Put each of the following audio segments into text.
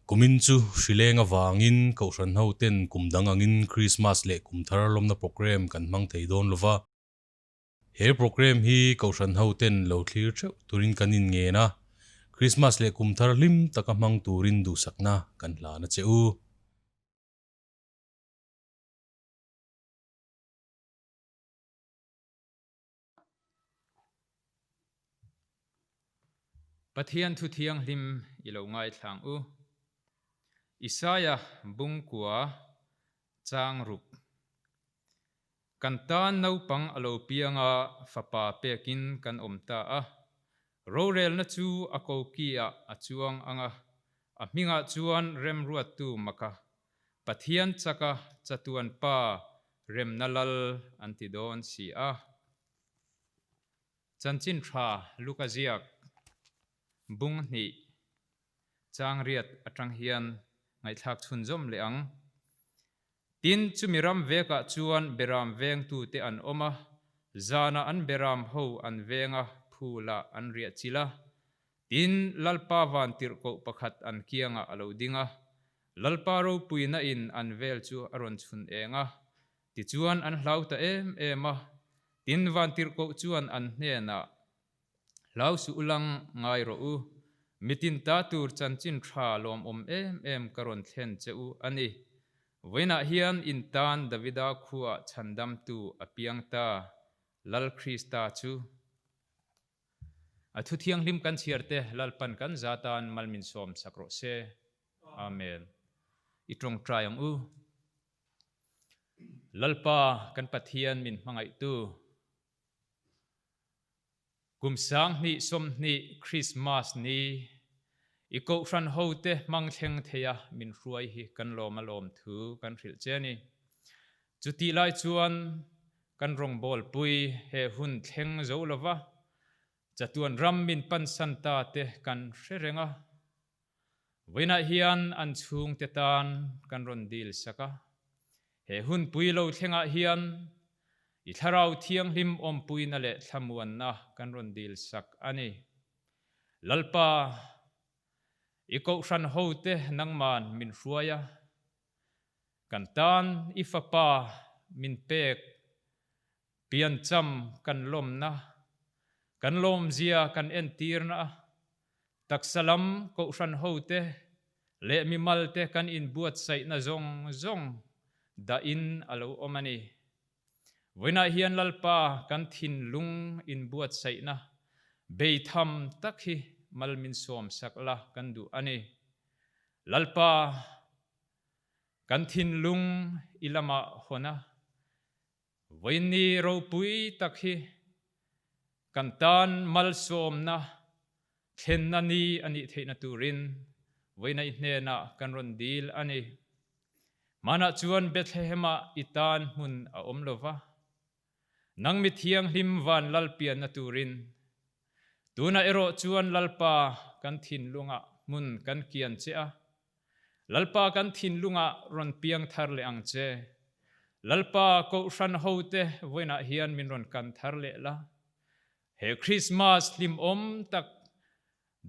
Kumin chu hrileng avangin Kohhran hoten kum dang angin Krismas leh kum thar lawmna programme kan hmang thei dawn lova. He programme hi Kohhran hoten lo thlir theuh turin kan inngen a, Krismas leh kum thar hlim taka hmang turin duhsakna kan hlan a che u. Pathian thu thianghlim i lo ngaithlang u. Isaia bungkua chang ruk. Kan tan naupang a lo piang a, fapa pekin kan awm ta a. Rorelna chu a koki ah a chuang ang a, a hmingah chuan remruattu maka Pathian chaka chatuan pa remna lal an ti dawn si a. Chanchin tha Luka ziak bung hnih chang riat atang hian ngaihthlak chhunzawm leh ang. Tin, chumi ram vekah chuan beram vengtute an awm a, zanah an beram ho an veng a, phulah an riah chilh a. Tin, Lalpa van tirhkoh pakhat an kiangah a lo ding a, Lalpa ropuina in an vel chu a rawn chhun eng a, tichuan an hlau ta em em a. Tin, van tirhkoh chuan an hnenah, Hlau suh u lang ngai rawh u, mitin ta tur chanchin tha lawmawm em em ka rawn thlen che u a ni. Vawiinah hian in tan Davida khuaah chhandamtu a piang ta, Lal Krista chu. A thu thianghlim kan chhiar te Lalpan kan za tan mal min sawm sak rawh se. Amen. I tawngtai ang u. Lalpa kan Pathian min hmangaihtu. Kum 2020 Christmas ni i kohhran hote hmang thleng theia min hruai hi kan lawm a lawm thu kan hrilh che a ni. Chutih lai chuan kan rawngbawlpui he hun thleng zo lova chatuan ram min pansan ta te kan hre reng a. Vawiinah hian an chhungte tan kan rawn dil sak a. He hunpui lo thlengah hian i Thlarau Thianghlim awmpuina leh thlamuanna kan rawn dil sak a ni. Lalpa, i Kohhran hote nangman min hruai a, kan tan i Fapa min pek piancham kan lawmna, kan lawmzia kan entirna a, Taksa lam kohhran hote leh mimalte kan inbuatsaihna zawng zawng dahin a lo awm a ni. Vawiinah hian Lalpa kan thinlung inbuatsaihna beitham tak hi mal min sawmsak la kan duh a ni. Lalpa kan thinlung i lamah hawn a, Vawiinni ropui tak hi kan tan malsawmna thlenna ni a nih theihna turin vawiina i hnenah kan rawn dil a ni. Hmanah chuan Bethlehem-ah i tan hmun a awm lo va, nang mi thianghlim van lal pianna turin. Tunah erawh chuan Lalpa kan thinlungah hmun kan kian che a, Lalpa kan thinlungah rawn piang thar leh ang che. Lalpa Kohhran hote vawiinah hian min rawn kan thar leh la. He Krismas hlimawm tak,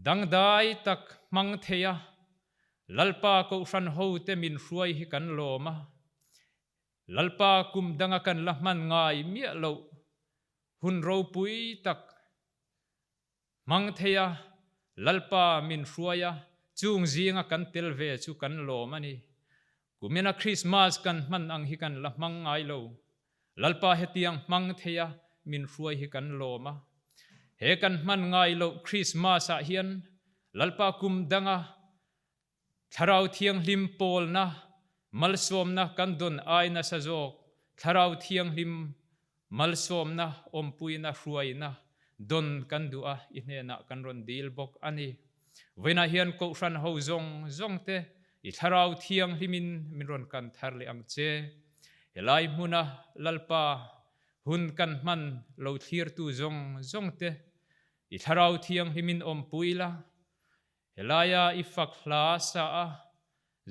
dangdai tak hmang thei a, Lalpa Kohhran hote min hruai hi kan lawm a. Lalpa kum danga kan la hman ngai miah loh hun ropui tak Hmang thei a, Lalpa min hruai a, chung zinga kan tel ve chu kan lawm a ni. Kumina Krismas kan hman ang hi kan la hmang ngai lo. Lalpa hetiang hmang thei a, min hruai hi kan lawm a. He kan hman ngai loh Krismas ah hian Lalpa kum danga Thlarau Thianghlim pawlna, malsawmna kan dawn ai nasa zawk, Thlarau Thianghlim malsawmna, awmpuina, hruaina dawn kan duh a, i hnenah kan rawn dil bawk a ni. Vawiinah hian Kohhran ho zawng zawng te i Thlarau Thianghlimin min rawn kan thar leh ang che. Helai hmuna Lalpa hun kan hman lo thlirtu zawng zawng te i Thlarau Thianghlimin awmpui la, Helaia i fak hla sa a,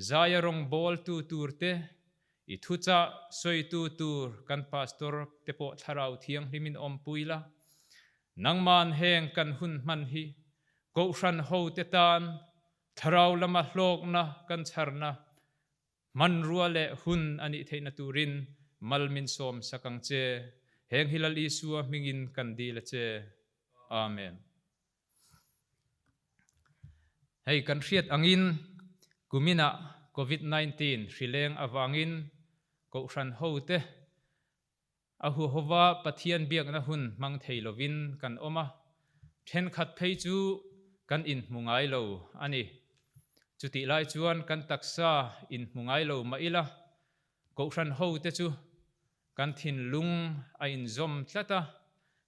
zaia rawngbawltu tur te, i thuchah sawitu tur kan pastor te pawh Thlarau Thianghlimin awmpui la. Nangman heng kan hun hman hi Kohhran hote tan. Thlarau lama hlawkna kan chharna hmanrua leh hun a nih theihna turin mal min sawm sak ang che. Heng hi Lal Isua hmingin kan dil a che. Amen. Hei kan hriat angin kuminah Covid 19 hrileng avangin Kohhran hote A huhova Pathian biakna hun hmang thei lovin kan awm a, thenkhat phei chu kan inhmu ngai lo a ni. Chutih lai chuan kan taksa inhmu ngai lo mah ila, Kohhran hote chu kan thinlung a inzawm tlat a,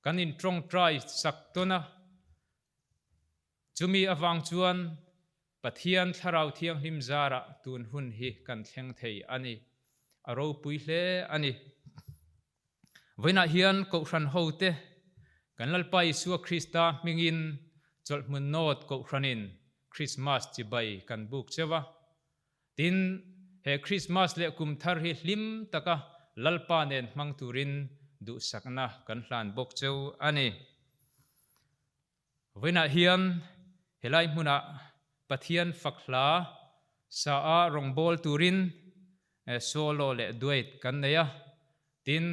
kan intawngtai sak tawn a. Chumi avang chuan Pathian Thlarau Thianghlim zarah tun hun hi kan thleng thei a ni. A ropui hle a ni. Vawiinah hian Kohhran hote kan Lalpa Isua Krista hmingin Chawlhhmun North Kohhranin Krismas chibai kan buk cheu a. Tin, he Krismas leh kum thar hi hlim taka Lalpa nen hmang turin duhsakna kan hlan bawk cheu a ni. Vawiinah hian helai hmunah Pathian fak hla sa a rawngbâwl turin solo leh duet kan nei a. Tin,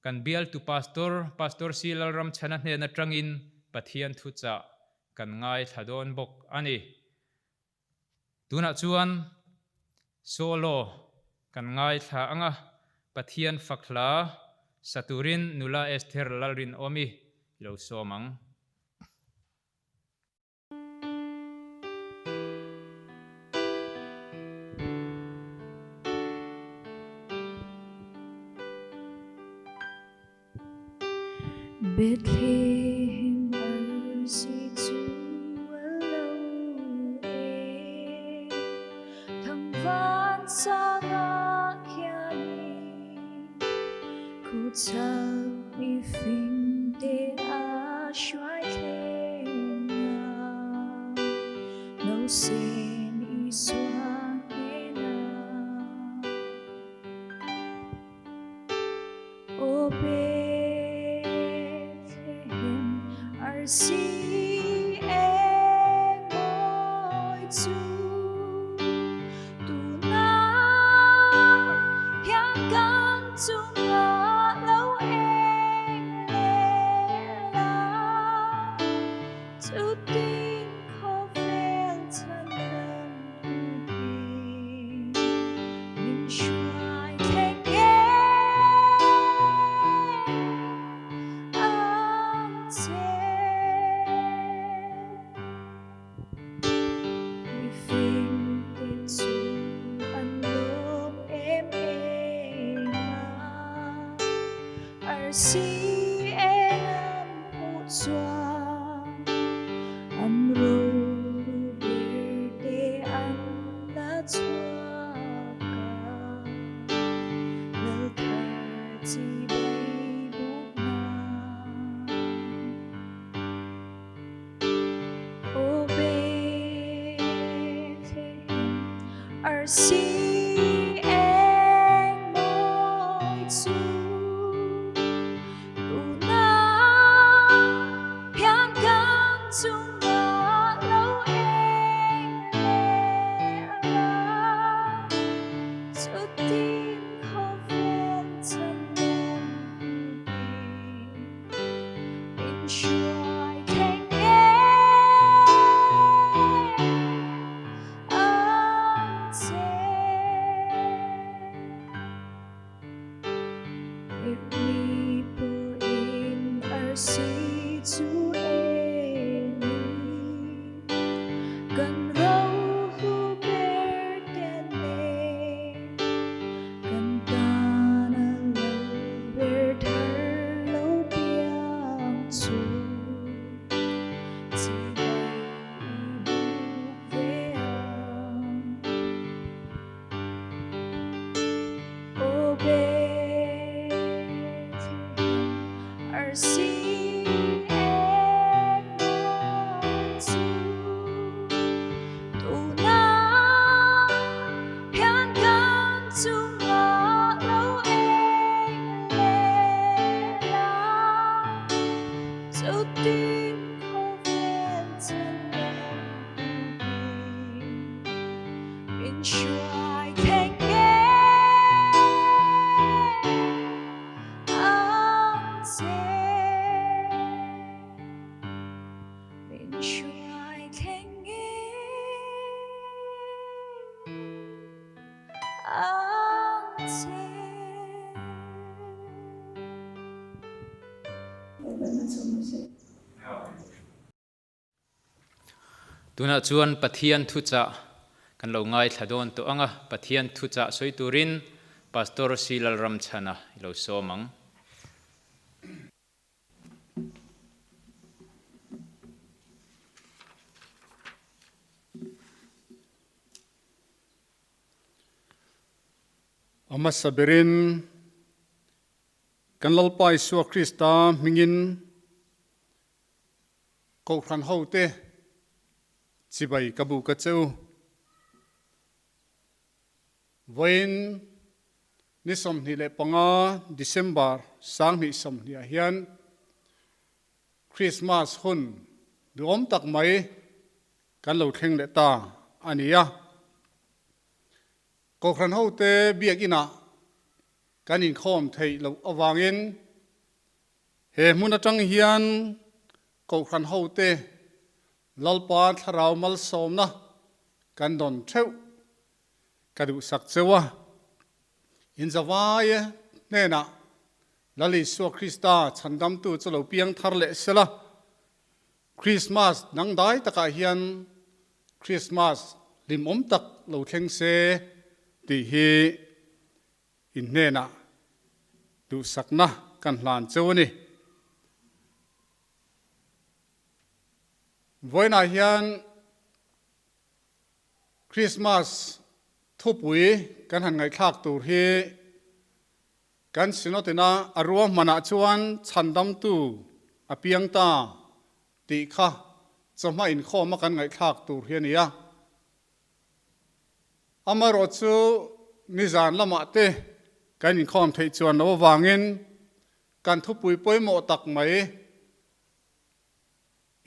kan bialtu Pastor, Pastor C. Lalramchhana hnen aṭangin Pathian thuchah kan ngaithla dawn bawk a ni. Tunah chuan solo kan ngaithla ang a, Pathian fak hla sa turin nula Esther Lalrinawmi i lo sawm ang. Bethlehem arsi chu a lo eng, thangvan sangah khianin khuchhak mifing te a hruai thleng a, nausen Isua hnenah. Aw Bethlehem arsi eng mawi chu tunah hian kan chungah lo eng leh la, chutin khawvel chhan lam Min hruai thleng ngei ang che. Mifing te chu an lawm em em a, arsi eng an hmuh chuan an rohlu ber te an la chhuak a, Lalthar chi bai bawk na. Aw Bethlehem, arsi eng mawi chu tunah hian kan chungah lo eng leh la, chutin khawvel chhan lam turin min hruai thleng ngei ang che. Irhni pawhin arsi chu eng ni, kan rohlu ber te nen, kan tan a lal ber thar lo piang chu chibai i buk ve ang. Aw Bethlehem, arsi eng mawi chu. Ang che. Tunah chuan Pathian thuchah kan lo ngaithla dawn tawh ang a, Pathian thuchah sawi turin Pastor Si Lalramchhana i lo sawm ang. A hmasa berin kan Lalpa Isua Krista hmingin Kohhran hote chibai ka bu ka che u. Vawiin ni 25 December 2020 ah hian Christmas hun duhawm tak mai kan lo thleng leh ta a ni a. Kohhran hote biakinah kan inkhawm theih loh avangin He hmun atang hian Kohhran hote Lalpa thlarau malsawmna kan dawn theuh ka duhsak cheu a. Inzavaia hnenah Lal Isua Krista chhandamtu chu lo piang thar leh sela, Krismas dangdai takah hian Krismas hlimawm tak lo thleng se tih hi In hnenah duhsakna kan hlan cheu a ni. Vawiinah hian Krismas thupui kan han ngaihthlak tur hi kan Synod-ina a ruahmanah chuan chhandamtu a piang ta tih kha chawhma inkhawma kan ngaihthlak tur hi a ni a. Amaherawh chu nizan lamah te kan inkhawm theih chuan lo avangin kan thupui pawimawh tak mai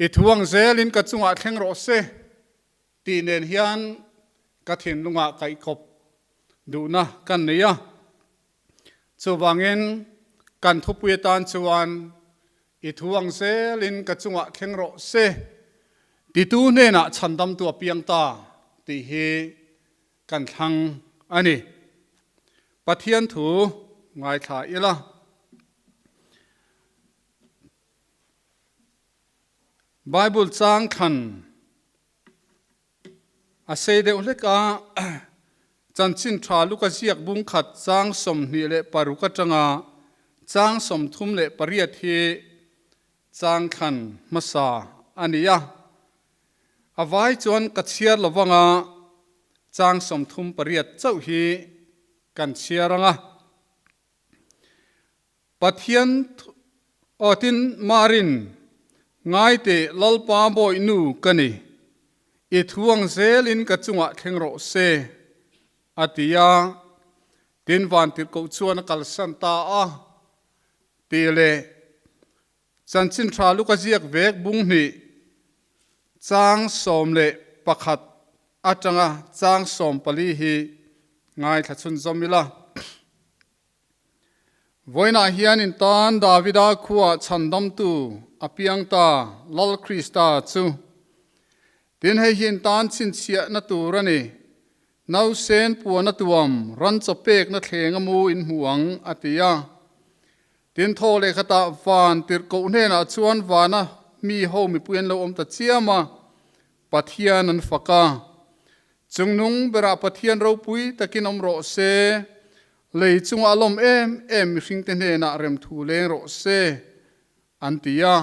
i thu ang zelin ka chungah thleng rawh se tih nen hian ka thinlungah kaihkawp duhna kan nei a. Chuvangin kan thupui atan chuan I thu ang zelin ka chungah thleng rawh se, titu hnenah chhandamtu a piang ta tih hi kan thlang a ni. Pathian thu ngaithla ila. Bible chang thlan A sei deuh hlek a, chanchin tha Luka ziak bung khat chang 26 atanga chang 38 hi chang thlan hmasa a ni a. A vai chuan ka chhiar lo vanga chang 38 chauh hi kan chhiar ang a. Pathian awtin Marin, Ngaite Lalpa bawi nu ka ni, i thu ang zelin ka chungah thleng rawh se, a ti a. Tin vantirhkoh chuan a kalsan ta a, tih leh chanchin tha Luka ziak vek bung hnih chang 11 atanga chang 14 hi ngaithla chhunzawm ila. Vawiinah hian in tan Davida khuaa chhandamtu a piang ta Lal Krista chu. Tin, hei hi in tan chhinchhiahna tur a ni. Nausen puana tuam ran chaw pekna thleng a mu in hmu ang, a ti a. Tin, thaw leh khatah van tirhkoh hnenah chuan vana mi ho mipui an lo awm ta chiam a, Pathian an fak a. Chungnung berah Pathian ropui takin awm rawh se, lei chungah a lawm em em mihringte hnenah remthu leng rawh se, an ti a.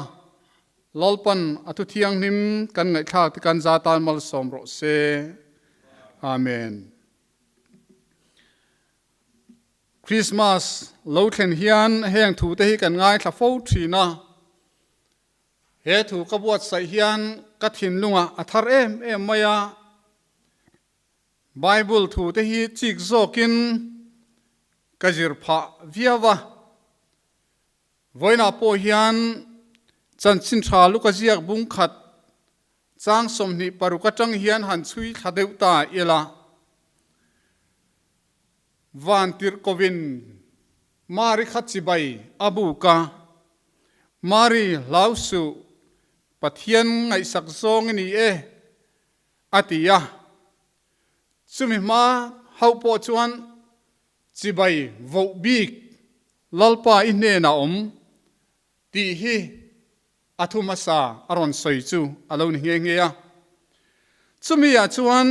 Lalpan a thu thianghlim kan ngaihthlak te kan za tan malsawm rawh se. Amen. Christmas lo thlen hian heng thu te hi kan ngaithla fo thin a. He thu ka buatsaih hian ka thinlungah a thar em em mai a, Bible thu te hi chik zawkin ka zir phah viau a. Vawiinah pawh hian chanchin tha luka ziak bung khat chang 26 atang hian han chhui thla deuh ta ila. Van tirh kovin Mari kha chibai a buk a, Mari hlau suh, Pathian ngaihsak zawng i ni e, a ti a. Chumi hma hauh pawh chuan. Chibai voh bik Lalpa i hnenah awm tih hi a thu hmasa a rawn sawi chu a lo ni nghe nghe a. Chumi ah chuan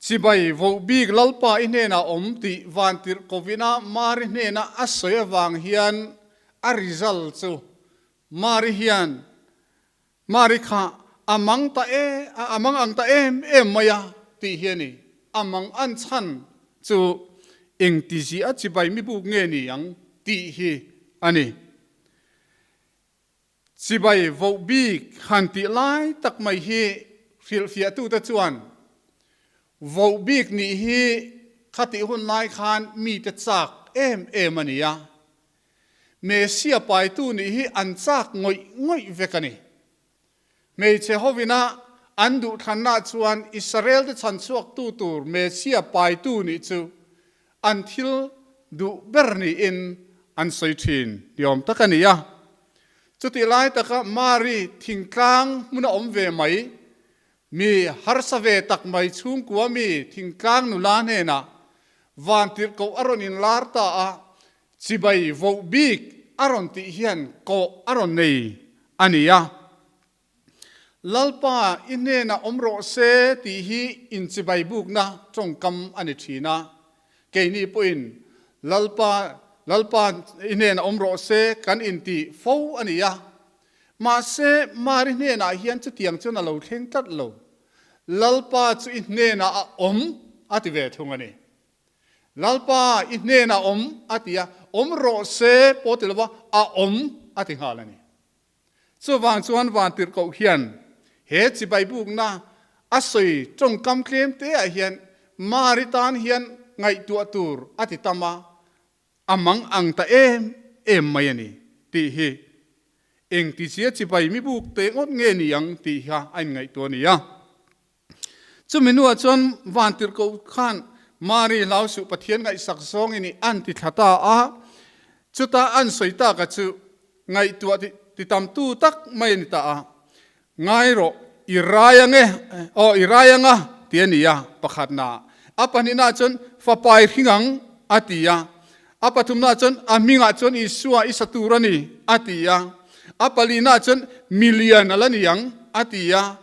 Chibai voh bik Lalpa i hnenah awm tih vantirh kovina Mari hnena a sawi avang hian a result chu Mari hian Mari kha a mang ta e, a mang ang ta em em mai a tih hi a ni. A mang an chhan chu engti a chibai mi buk nge ni ang tih hi a ni. Chibai voh bik han tih lai tak mai hi hrilhfiahtute chuan voh bik nih hi khatih hun lai khan mite chak em em a ni a. Messia paitu nih hi an chak ngawih ngawih vek a ni. Hmeichhe hovina an duhthlanna chuan Israel-te chhanchhuaktu tur Messia paitu nih chu an thil duh ber niin an sawi thin ni awm tak a ni a. Chutih lai taka Mari thingtlang hmuna awm ve mai, mi harsa ve tak mai chhungkua mi thingtlang nula hnenah vantirhkoh a rawn inlar ta a, Chibai voh bik a rawn tih hian kawh a rawn nei a ni a. Lalpa i hnenah awm rawh se tih hi inchibai bukna tawngkam a ni thin a. Keini pawhin Lalpa, Lalpa i hnenah awm rawh se kan inti fo a ni a. Mahse, Mari hnenah hian chutiang chuan a lo thleng tlat lo. Lalpa chu i hnenah a awm a ti ve thung a ni. Lalpa, i hnenah awm, a ti a, awm rawh se pawh ti lova, a awm, a ti nghal a ni. Chuvang chuan Vantirhkoh hian he chibai bukna a sawi tawngkam tlem te ah hian Mari tan hian ngaihtuah tur a ti tam a, a mang ang ta em em mai a ni tih hi engtizia chibai mi buk teh ngawt nge ni ang tih kha a inngaihtuah a ni a. Chumi hnuah chuan Vantirhkoh khan Mari hlau suh Pathian ngaihsak zawngin i an ti thla ta a, chuta an sawi taka chu ngaihtuah ti tamtu tak mai a ni ta a, Ngai rawh, i rai ang e, aw i rai ang a, ti a ni a, pakhatna. A pahnihnaah chuan fapa i hring ang, a ti a. A pathumnaah chuan a hmingah chuan Isua i sa tur a ni, a ti a. A palihnaah chuan milian a la ni ang, a ti a.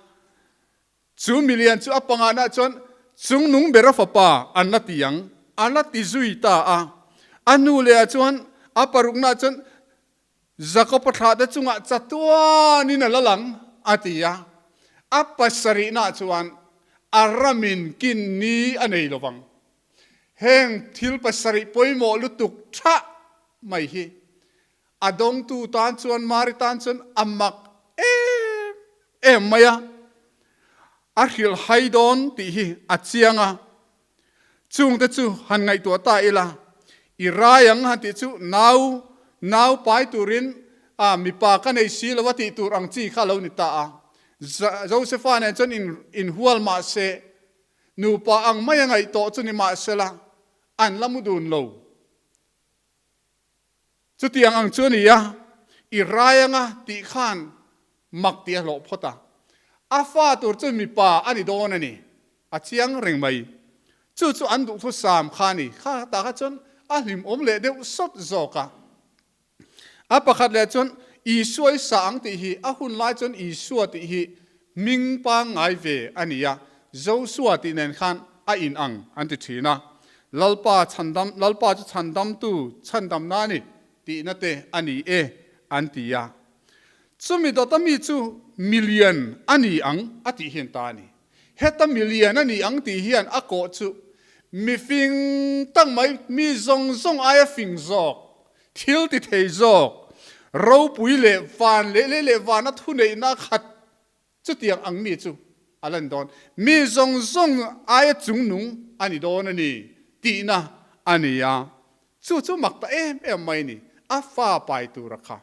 Chu milian chu a panganah chuan Chungnung bera fapa an la ti ang, a la ti zui ta a. A hnu lehah chuan a paruknaah chuan Jakob-a thlahte chungah chatuanin a la lang, a ti a. A pasarihnaah chuan a ramin kin ni a nei lo vang. Heng thil pasarih pawimawh lutuk thah mai hi A dawngtu tan chuan Mari tan chuan a mak em em mai a, a hrilh hai dawn tih hi a chiang a. Chungte chu han ngaihtuah ta ila, i rai ang han tih chu nau, nau pai turin a mipa ka nei si lo a tih tur ang chi kha a lo ni ta a. Josefa nen chuan inhual mah se, nupa ang mai a ngaih tawh chu ni mah sela, an la mu dun lo. Chutiang ang chu a ni a, i rai anga tih khan mak tih a hlawh phawt a. A fa tur chu mipa a ni dawn a ni, a chiang reng mai. Chu chu an duhthusam kha a ni. Kha tah kha chuan a hlimawm leh deuh sawt zawk a. A pakhat leh chuan Isua i sa ang tih hi a hun lai chuan Isua tih hi hming pangngai ve a ni a, Josua tih nen khan a inang an ti thin a. Lalpa chhandam, Lalpa chu chhandamtu chhandamna a ni tihna te a ni e an ti a. Chumi dawta mi chu milian a ni ang a tih hian ta a ni. Heta milian a ni ang tih hian a kawh chu mi fing tak mai, mi zawng zawng aia fing zawk, thil ti thei zawk, ropui leh van leh lei leh vana thuneihna khat Chutiang ang mi chu a lan dawn. Mi zawng zawng aia chungnung a ni dawn a ni tihna a ni a. Chu chu mak ta em em mai a ni, a fa pai tura kha.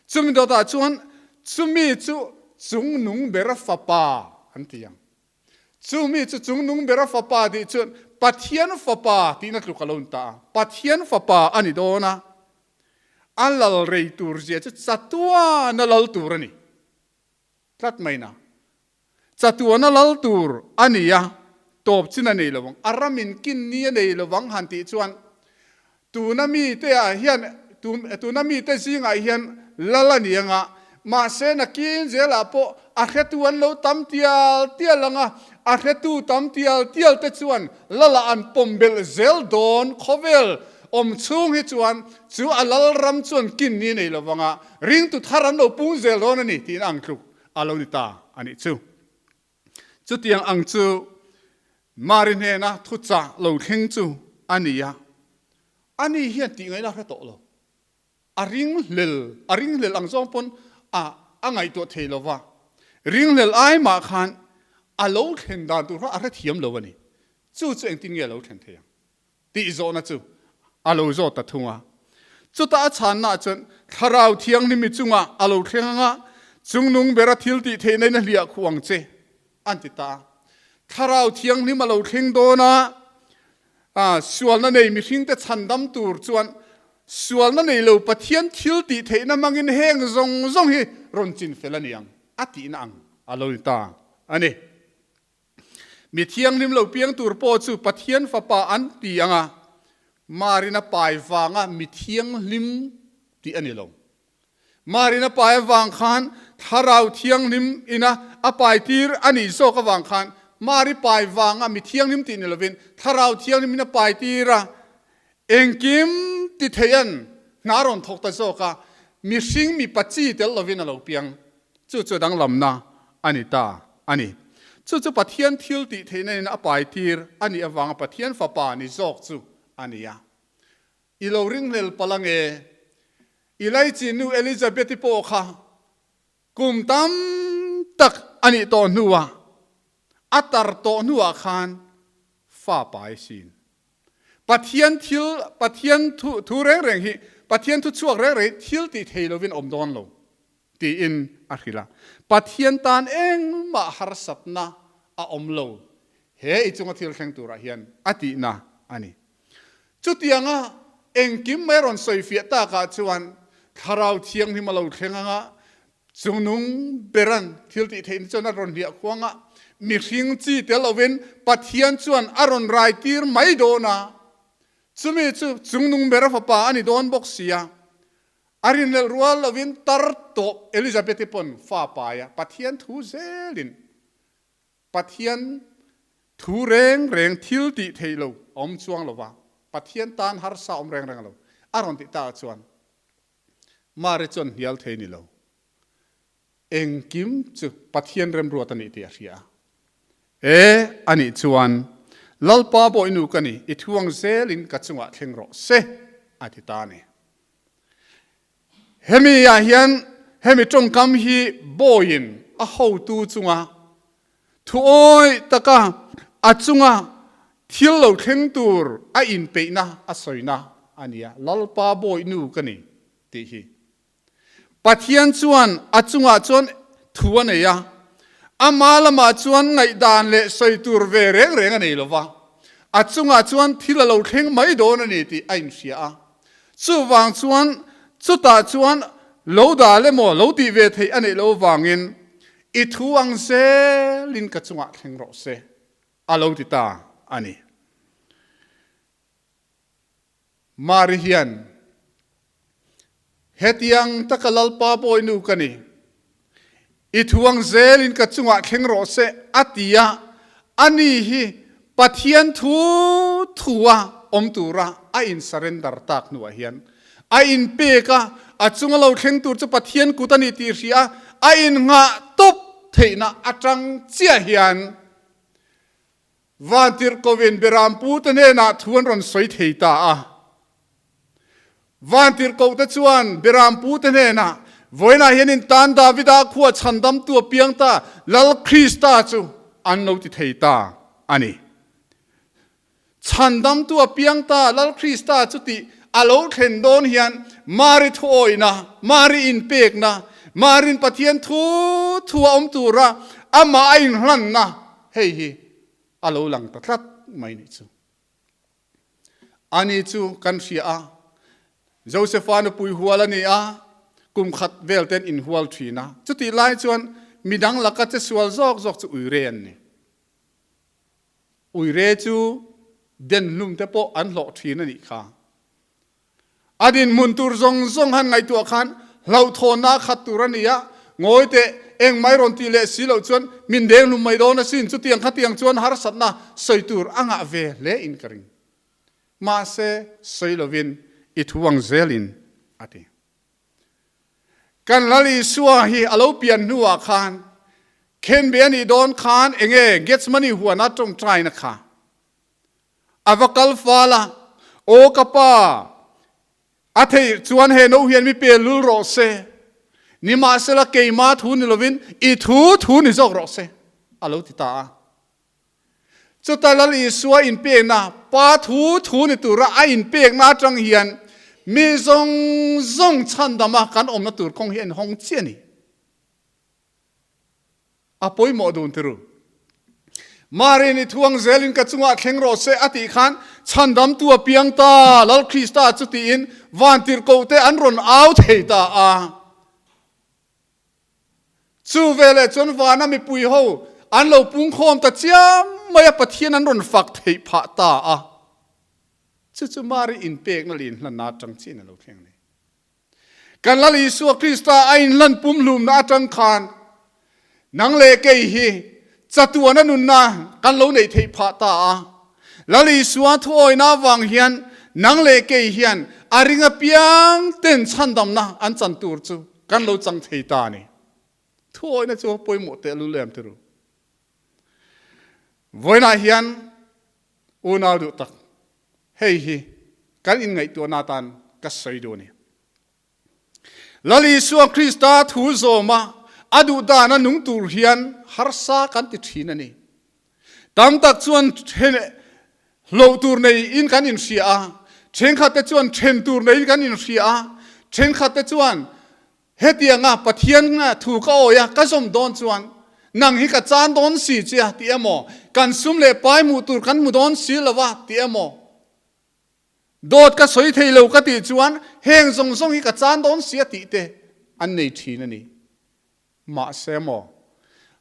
Chumi dawtah chuan chumi chu chungnung bera fapa an ti ang. Chumi chu chungnung bera fapa tih chuan Pathian fapa tihna tluk a lo ni ta a. Pathian fapa a ni dawn a. A lal rei tur zia chu chatuana lal tur a ni tlat mai na. Chatuana lal tur a ni a. tawp chin a nei lo ang, a ramin kin ni a nei lo ang han tih chuan tuna mite ah hian tuna mite zingah hian lal a ni ang a, mahse nakin zelah pawh a hretu an lo tam tial tial ang a, a hretu tam tial tial te chuan lalah an pawm belh zel dawn khawvel awm chhung hi chuan chu a lal ram chuan kin ni a nei lo vang a, ringtu thar an lo pung zel dawn a ni tiin ang tluk a lo ni ta a nih chu. Chutiang ang chu Mari hnena thuchah lo thleng chu a ni a, ani hian tih ngaihna a hre tawh lo. A ringhlel, a ringhlel ang zawng pawn a a ngaihtuah thei lo va, ringhlel ai mah khan a lo thlen dan tur kha a hrethiam lo a ni. Chu chu engtin nge a lo thlen thei ang? Tih zawhna chu a lo zawt ta thung a. Chutah a chhannaah chuan Thlarau Thianghlim i chungah a lo thleng ang a, chungnung bera thil tih theihna in a hliah khuh ang che, an ti ta a. Thlarau Thianghlim a lo thleng dawn a, sualna nei mihringte chhandam tur chuan sualna nei lo Pathian thil tih theihna hmangin heng zawng zawng hi rawn chin fel a ni ang, a tihna ang a lo ni ta a ni. Mi thianghlim lo piang tur pawh chu Pathian Fapa an ti ang a, Marina pai vanga mi thianghlim tih a ni lo. Marina pai avang khan Thlarau Thianghlim ina a pai tir a nih zawk avang khan Mari pai vanga mi thianghlim tih ni lovin Thlarau Thianghlim in a pai tir a, engkim ti theian hna rawn thawk ta zawk a, mihring mipa chi tel lovin a lo piang. Chu chu danglamna a ni ta a ni. Chu chu Pathian thil tih theihna in a pai tir a nih avanga Pathian Fapa ni zawk chu a ni a. I lo ringhlel palh ange. I laichin nu Elizabeth-i pawh kha kum tam tak a nih tawh hnuah, a tar tawh hnuah khan fa pai sin. Pathian thil, Pathian thu, thu reng reng hi, Pathian thu chhuak reng reng hi thil tih thei lovin awm dawn lo tiin a hrilh a. Pathian tan engmah harsatna a awm lo he i chunga thil thleng turah hian a tihna a ni. Chutianga engkim mai rawn sawifiah takah chuan Thlarau Thianghlim a lo thleng anga Chungnung beran thil tih theihna chuan a rawn hliah khuang a, mihring chi tel lovin Pathian chuan a rawn rai tir mai dawn a, chumi chu Chungnung bera fapa a ni dawn bawk si a. A rinhlelh rual lovin tar tawh Elizabeth-i pawn fa pai a, Pathian thu zelin Pathian thu reng reng thil tih theih lo a awm chuang lo va, Pathian tan harsa a awm reng reng lo a rawn tih takah chuan Mari chuan hnial thei ni lo. Engkim chu Pathian remruat a nih tih a hria a. E, a nih chuan, Lalpa Bawihnu ka ni, i thuang zelin ka chungah thleng rawh se, a ti ta a ni. Hemi ah hian hemi tawngkam hi Bawiin a hotu chunga Thuawi taka a chunga thil lo thleng tur a inpeihna a sawina a nia, Lalpa Bawihnu ka ni tih hi. Pathian chuan a chungah chuan thu a nei a, ama lamah chuan ngaihdan leh sawi tur ve reng reng a nei lo va, a chungah chuan thil a lo thleng mai dawn a ni tih a inhria a. Chuvang chuan chutah chuan lo dal emaw lo tih ve theih a neih loh avangin I thu ang zelin ka chungah thleng rawh se, a lo ti ta a ni. Mari hian, Hetiang taka Lalpa Bawinu ka ni, i thu ang zelin ka chungah thleng rawh se, a ti a, ani hi Pathian thu thua awm tura a in surrender tak hnuah hian A inpek a, a chunga lo thleng tur chu Pathian kut a ni tih hria a, a innghah tawp theihna atang chiah hian Vantirhkovin Berampu te hnenah thu an rawn sawi thei ta a. Vantirhkoh te chuan Berampu te hnenah, Vawiinah hian in tan Davida khua chhandamtu a piang ta, Lal Krista chu an lo ti thei ta a ni. Chhandamtu a piang ta, Lal Krista chu tih a lo thlen dawn hian Mari thuawihna, Mari inpekna, Marin Pathian thu thu a awm tura amah a inhlanna hei hi a lo lang ta tlat mai nih chu. Ani chu kan hria a, Josefa nupui hual a ni a, kum khat vel ten inhual thin a. Chutih lai chuan midang laka che sual zawk zawk chu uire an ni. Uire chu den hlum te pawh an hlawh thin a nih kha. A dinhmun tur zawng zawng han ngaihtuah khan hlauhthawnna a khat tur a ni a, ngawi teh, eng mai rawn tih leh si loh chuan min deng hlum mai dawn asin, chutiang khatiang chuan harsatna sawi tur a ngah ve hle in ka ring. Mahse, sawi lovin i thu ang zelin a ti. Kan Lal Isua hi a lo pian hnuah khan khenbe a nih dawn khan enge Gethsemane huana tawngtaina kha A va kal fal a, Aw ka pa, a theih chuan he no hian mi pe lul rawh se, nimahsela keima thu ni lovin i thu thu ni zawk rawh se, a lo ti ta a. Chuta Lal Isua inpekna, Pa thu thu ni tura a inpekna atang hian mi zawng zawng chhandama kan awmna tur kawng hi a inhawng chiah a ni. A pawimawh dun ti ru. Mari ni thuang zelin ka chungah thleng rawh se a tih khan chhandamtu a piang ta, Lal Krista chu tiin vantirhkohte an rawn au thei ta a. Chu veleh chuan vana mipui ho an lo pungkhawm ta chiam mai a, Pathian an rawn fak theih phah ta a. Chu chu Mari inpekna leh inhlanna atang chiin a lo thleng a ni. Kan Lal Isua Krista a inhlan pumhlumna atang khan nang leh kei hi chatuana nunna kan lo neih theih phah ta a. Lal Isua thuawina avang hian nang leh kei hian a ring apiang ten chhandamna an chan tur chu kan lo chang thei ta a ni. Thuawina chu pawimawh tehlul em ti ru. Vawiinah hian unau duh tak Hei hi kan inngaihtuahna atan ka sawi duh a ni. Lal Isua Krista thu zawma a duh dana nung tur hian harsa kan ti thin a ni. Tam tak chuan hloh tur neiin kan inhria a, thenkhatte chuan then tur neiin kan inhria a, thenkhatte chuan Hetianga Pathian thu ka awi a, ka zawm dawn chuan nang hi ka chan dawn si che a ti emaw, kan sum leh pai hmuh tur kan hmu dawn si lo a ti emaw, dawt ka sawi thei lo ka tih chuan heng zawng zawng hi ka chan dawn si a tih te an nei thin a ni. Mahse maw,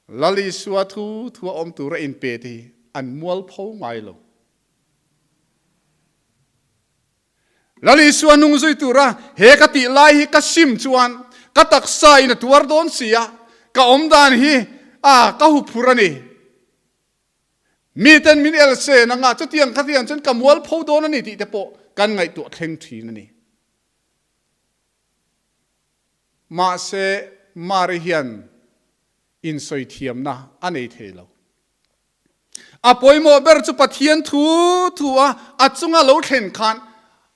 Lal Isua thu thu a awm tur a inpe te hi an mualpho ngai lo. Lal Isua nung zui tura he ka tih lai hi ka sim chuan ka taksa in a tuar dawn si a, ka awm dan hi a ka hu phur a ni. Miten min el sen anga chutiang khatiang chuan ka mual pho dawn a ni tih te pawh kan ngaihtuah thleng thin a ni. Mahse Mari hian insawi thiamna a nei thei lo. A pawimawh ber chu Pathian thu thu a a chunga lo thlen khan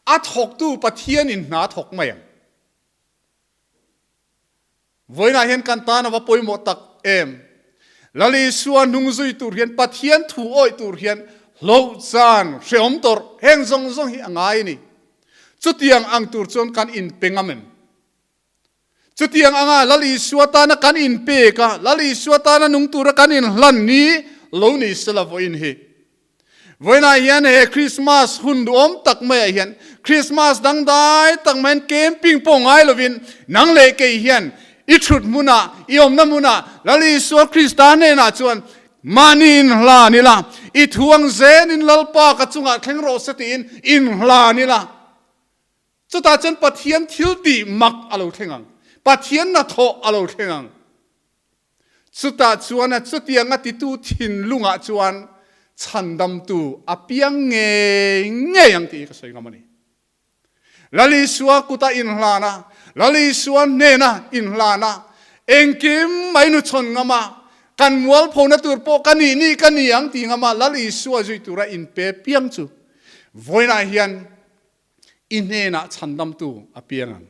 a thawktu Pathianin hna a thawk mai ang. Vawiinah hian kan tan a va pawimawh tak em? Lal Isua hnung zui tur hian Pathian thu awih tur hian hloh chan hrehawm tawrh heng zawng zawng hi a ngai a ni. Chutiang ang tur chuan kan inpe ngam em? Chutiang anga Lal Isua tana kan inpek a, Lal Isua tana nung tura kan inhlan ni lo ni sela vawiin hi. Vawiinah hian he Krismas hun duhawm tak maiah hian Krismas dangdai tak maiin camping pawh ngai lovin nang leh kei hian i thut hmunah, i awmna hmunah Lal Isua Krista hnenah chuan mahni inhlan ila, i thu ang zenin Lalpa ka chungah thleng rawh se tiin inhlan ila. Chutah chuan Pathian thil tih mak a lo thleng ang. Pathian hnathawh a lo thleng ang. Chutah chuan a chutiang a titu thinlungah chuan chhandamtu a piang ngei ngei ang tih hi ka sawi ngam a ni. Lal Isua kuta inhlan a, Lal Isua hnena inhlan a, engkim mai nuchhawn ngam a, kan mualphona tur pawh ka nih nih ka ni ang tih ngam a, Lal Isua zui tura inpe piang chu vawiinah hian I hnenah chhandamtu a piang ang.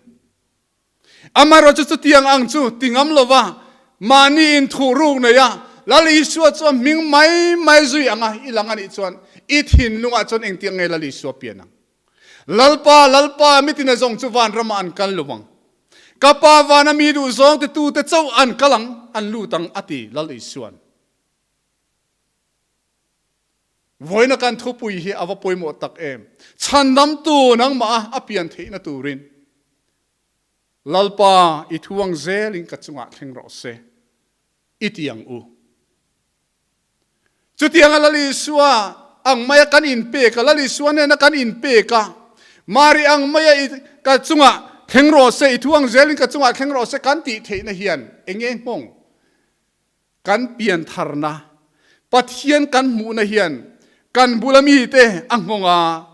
Amaherawhchu chutiang ang chu ti ngam lova mahni inthuh ruk nei a, Lal Isua chu a hming mai mai zui anga i lang a nih chuan i thinlungah chuan engtiang nge Lal Isua pian ang? Lalpa, Lalpa, mitin a zawng chu vanramah an kal lo ang. Ka Pa vana mi duh zawng titute chauh an kal ang, an lut ang, a ti Lal Isua'n. Vawiina kan thupui hi a va pawimawh tak em! Chhandamtu nangmah a pian theihna turin Lalpa i thu ang zelin ka chungah thleng rawh se, i ti ang u. Chutianga Lal Isua. ang maia kan inpek a, Lal Isua hnena kan inpek a, Mari ang maia i ka chungah thleng rawh se, i thu ang zelin ka chungah thleng rawh se kan tih theihna hian enge nghawng kan piantharna, Pathian kan hmuhna hian kan bula mite a nghawng a,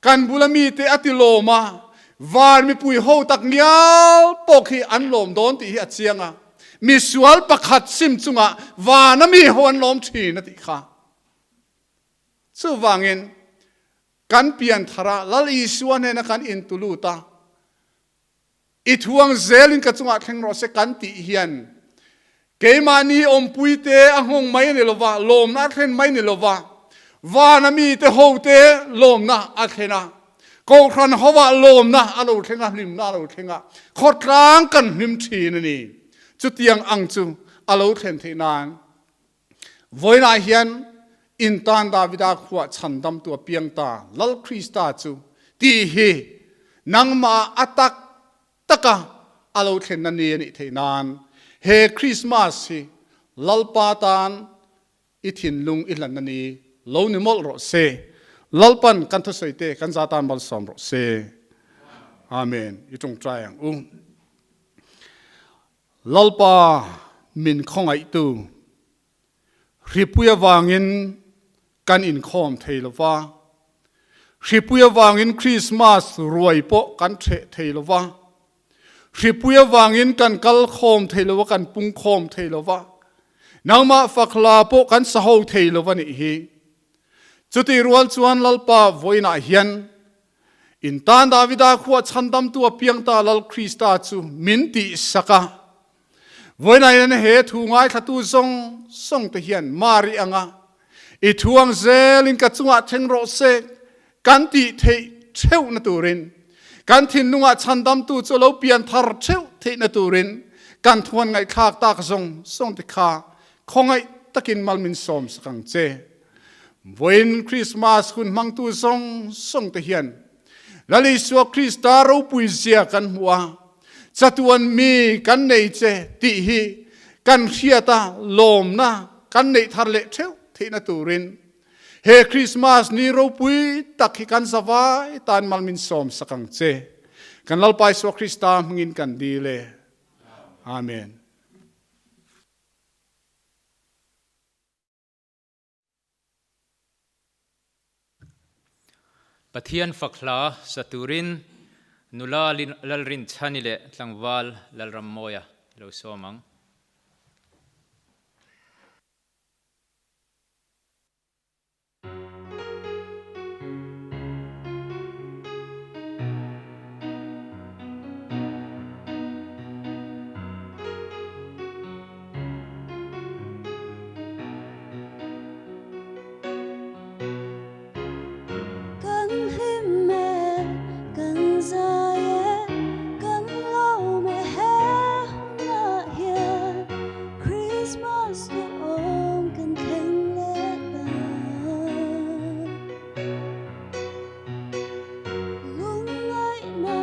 kan bula mite a tilawm a, van mipui ho tak ngial pawh khi an lawm dawn tih hi a chiang a, misual pakhat sim chungah vana mi ho an lawm thin a tih kha. Chuvangin kan pianthar a, Lal Isua hnena kan intulut a, I thuang zelin ka chungah thleng rawh se kan tih hian keimahni awmpuite a nghawng mai a ni lova, lawmna a thlen mai ni lova, vana mite hote lawmna a thlen a, kohhran hovah lawmna a lo thleng a, hlimna a lo thleng a, khawtlang kan hlim thin a ni. Chutiang ang chu a lo thlen theih nan Vawiinah hian intan Davida khuah chhandamtu a piang ta, Lal Krista chu tih hi nangmah a tak taka a lo thlenna ni a nih theih nan he Krismas hi Lalpa tan i thinlung i hlanna ni lo ni mawlh rawh se. Lalpan kan thusawi te kan za tan malsawm rawh se. Amen. I tawngtai ang u. Lalpa min khawngaihtu, hripui avangin kan inkhawm thei lo va, hripui avangin Krismas ruai pawh kan ṭheh thei lo va, hripui avangin kan kal khawm thei lo va, kan pung khawm thei lo va, nangmah fakhla pawh kan saho thei lo va nih hi. Chutih rual chuan Lalpa vawiinah hian In tan Davida khua chhandamtu a piang ta Lal Krista chu min tihsak a. Vawiinah hian he thu ngaithlatu zawng zawng te hian Mari anga i thu ang zelin ka chungah thleng rawh se kan tih theih theuhna turin, kan thinlungah chhandamtu chu a lo pian thar theuh theihna turin kan thuan ngaihthlak tak zawng zawng te kha khawngaih takin mal min sawm sak ang che. Vawiin Krismas hun hmangtu zawng zawng te hian Lal Isua Krista ropui zia kan hmu a, chatuan mi kan nei che tih hi kan hriat a, lawmna kan neih thar leh theuh theihna turin he Krismas ni ropui tak hi kan zavai tan mal min sawm sak ang che. Kan Lalpa Isua Krista hmingin kan dil e. Amen. Pathian fak hla sa turin nula Lalrinchhani leh tlangval Lalrammawia lo sawm ang. Kan hlim e, kan zai e, kan lawm e he hunah hian Christmas duhawm kan thleng leh ta. Lungngaihna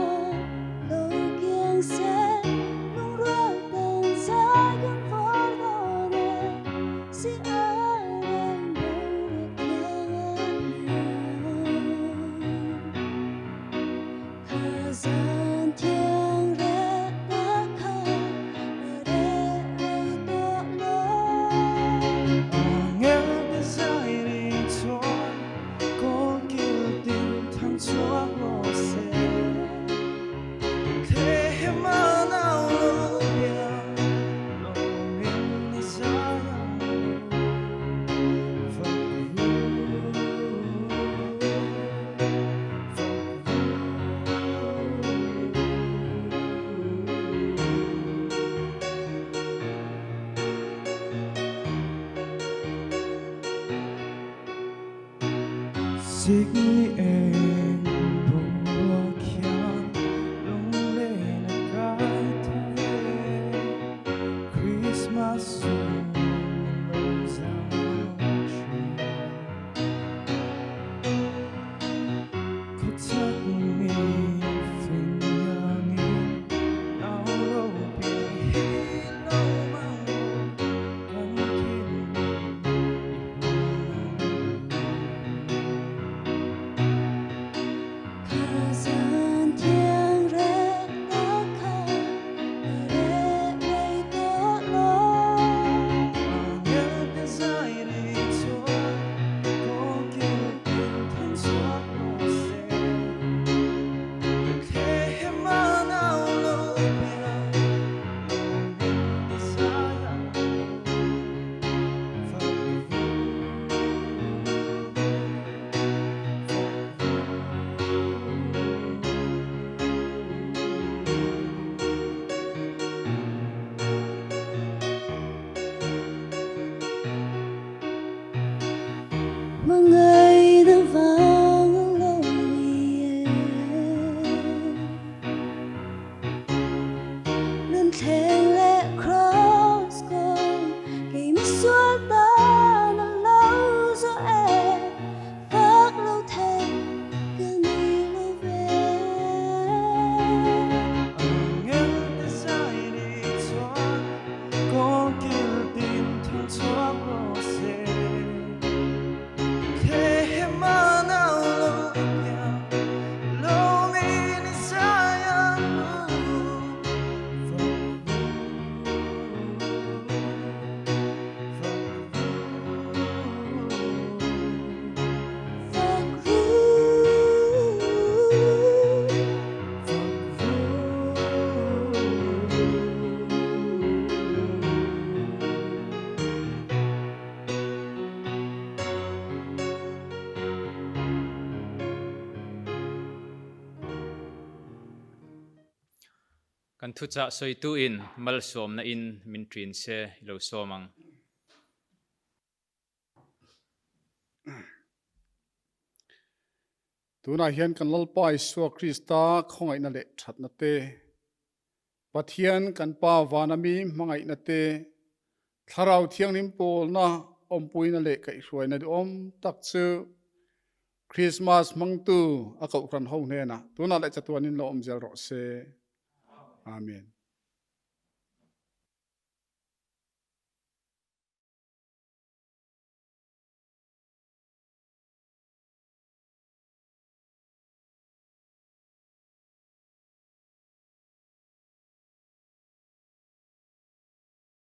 lo kiang se, lungrual tan zai kan fawr dawn e, si a reng boruak thiang a hniam. Kha zan thiang reh tak kha a reh rei tawh lo. Angel te zai ri chuan Kawl kil tin thang chhuak rawh se. Thlehema nau lo piang lawmin ni zai ang u. Fak ru, fak ru. Sikni eng boruak hian lunglen a kai tho ve. Christmas chu min lo zam thin. Khawchhak mi fing iangin nau lo piang hi lo mang kan thinlung i hman ang u. Hmangaihna vang a lo ni e. Nun thleng leh kraws kawng kei misual tan a lo zawh e. Fak lo thei ka ni lo ve. Angel te zai ni chuan kawl kil tin thang chhuak rawh se. Kan thuchah sawitu in malsawmna in min ṭin se i lo sawm ang. Tunah hian kan Lalpa Isua Krista khawngaihna leh thatna te, Pathian kan Pa vana mi hmangaihna te, Thlarau Thianghlim pawlna awmpuina leh kaihhruaina duhawm tak chu Krismas hmangtu a kohhran ho hnenah tunah leh chatuanin lo awm zel rawh se. Amen.